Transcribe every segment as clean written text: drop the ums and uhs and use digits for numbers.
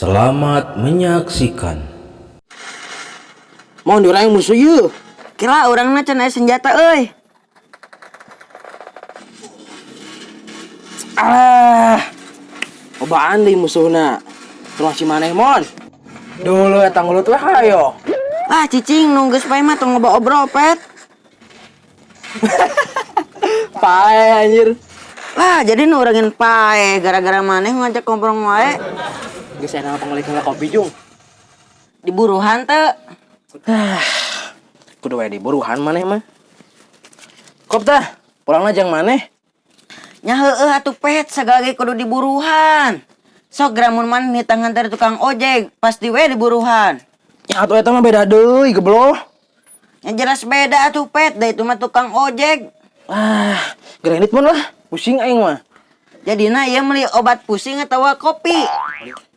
Selamat menyaksikan. Mau diorang musuh yeuh. Kira urangna can aya senjata euy. Alah. Obaan deui musuhna. Rumah si maneh mon. Dulu eta ngulut we hayo. Ah cicing nu geus pae mah tong loba obrol pet. Pae anjir. Lah jadi nu urangin pae gara-gara maneh ngajak ngobrol wae. Geus enak panglikeun kopi jung. Diburuhan teu. Ah. Kudu we diburuhan maneh mah. Kop tah, pulangna jang maneh. Nya heueuh atuh pet sagala ge kudu diburuhan. Sok geura mun maneh nitah nganter tukang ojek pasti we diburuhan. Ya atuh eta mah beda deui gebloh. Nya jelas beda atuh pet, da itu mah tukang ojek. Ah, granit mun lah, pusing aing mah. Jadina ieu meuli obat pusing atawa kopi.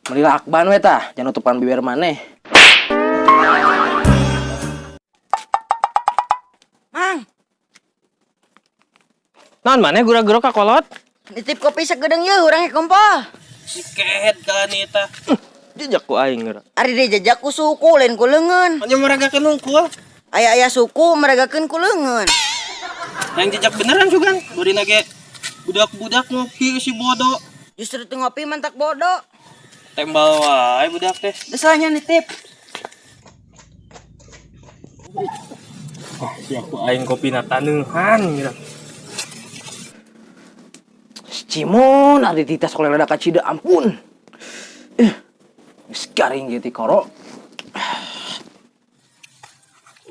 Meuli lakban we tah, jangan nutupan bibir maneh. Mang, Naon maneh gura-gura ka kolot? Nitip kopi sagedeung yeuh urang kompol. Si kehed kalani eta. Jejak ku aing geura. Ari dijejak ku suku lain ku leungeun. Nya meragakeun hungkul. Aya-aya suku meragakeun ku leungeun. Yang jejak beneran sugan. Bari ge budak-budak ngopi si bodoh. Justru teu ngopi mantak bodoh. Tembal wae budak teh. Geus lah nya nitip. Ah, si aku aing kopi na taneuhan geura. Si Cimon ada di tas oleh lada kacida ampun. Geus garing ge ti koro.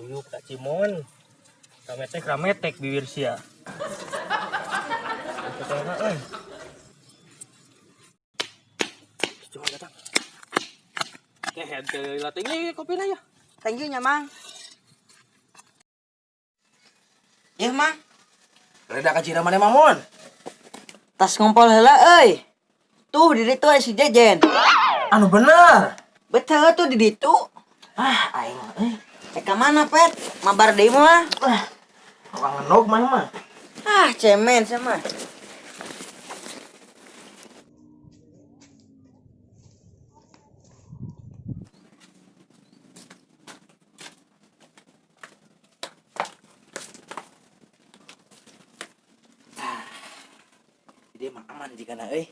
Uyuk tak Cimon. Rametek rametek bibir sia. Euy. Cuma datang. Kehed ke latih ini kopina ya. Thank you nya, Mang. Yeuh, Mang. Lada kacida maneh mah mon. Tas ngompol heula euy. Tuh di ditu aya si Jejen. Anu bener. Betul tuh di ditu. Ah, aing mah euy. Ka mana, Pet? Mabar deui mah. Ah, tukang ngenog mah mah. Ah, cemen sama. Jadi emang aman jika na euy.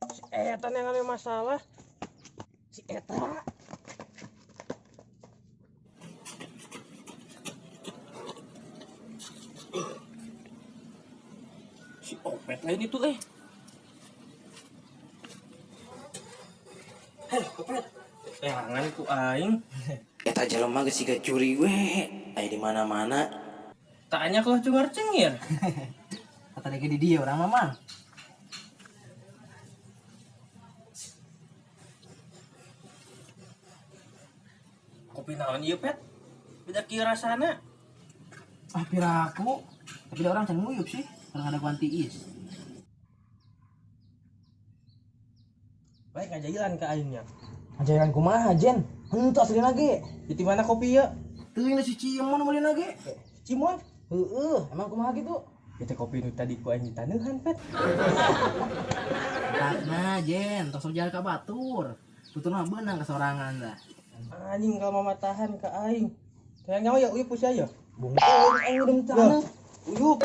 Si eta yang ada masalah. Si eta. Si Opet lain itu eh. Hei, Opet. Jangan ku aing. Eta jelema geus siga curi we. Aya di mana-mana. Tanya kalau cungar cengir. Kata lagi di dia orang mah mang. Kopi naon ieu Pet? Beda kieu rasana. Ah, piraku. Tapi ada orang can nguyup sih. Orang ada tiis. Baik ngajailan ke aingnya. Ngajaran kumaha, Jen? Henteu asli lagi. Di mana kopi ya? Teuing si Cimon meuli lagi. Cimon. Heeh, emang kumaha gitu? Itu kopi nu tadi ku aing ditanehan, Pet. Nah, Jen, tos jalan ka batur. Tutur mah beunang kesorangan dah. Anjing kalau mama tahan ke aing. Kayak nyawa ya uyup usia ya. Bungkul aing udah tanah. Uyup.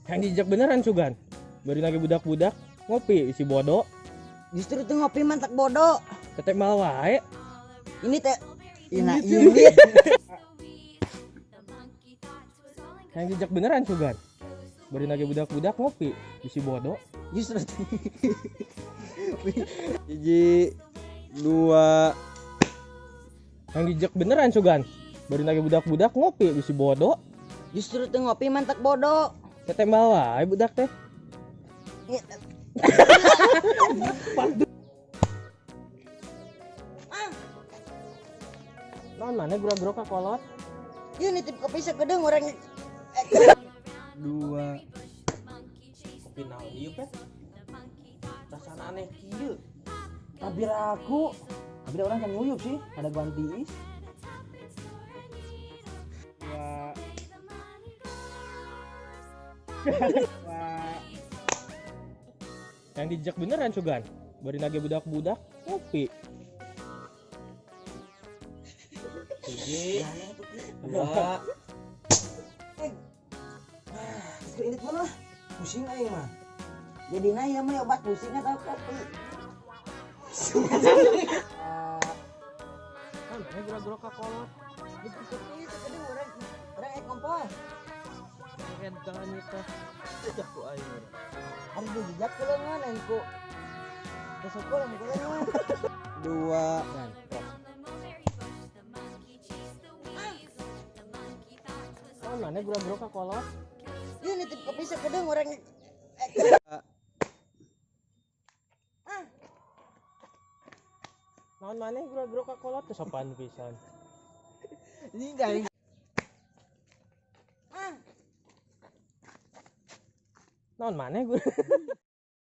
Yang dijak beneran sugan. Bari lagi budak-budak ngopi isi bodoh. Justru teu ngopi mantak bodoh. Ketek mal wae. Ini teh Ina ini. Yang jejak beneran sugan. Bari lagi budak-budak ngopi isi bodoh. Justru 1, 2. Yang jejak beneran sugan. Bari lagi budak-budak ngopi isi bodoh. Justru teu ngopi mantak bodoh. Ketek mal wae budak teh. Naon maneh gura-gura ka kolot? Ieu nitip kopi sakedeung urang. Dua. Kopi naon ieu, Pet? Rasana aneh kieu. Tabir aku. Tapi da urang can nguyup sih, ada guan tiis. Dua. Yang dijejak beneran sugan. Bari nage budak-budak ngopi. Hiji, dua. Keur indit mana? Pusing aing mah. Jadina ieu mah obat pusing atau kopi. Naon maneh gura-gura ka kolot? Nitip kopi sakedeung urang urang ek kompor. Keren tangan kita. Jejak ku aing. Ari dijejak ku leungeun aing ku. Kesukur ku leungeun. Dua. Naon maneh gura-gura ka kolot? Ieu nitip kopi sakedeung urang. Naon maneh gura-gura ka kolot teu sopan pisan. Naon maneh gura.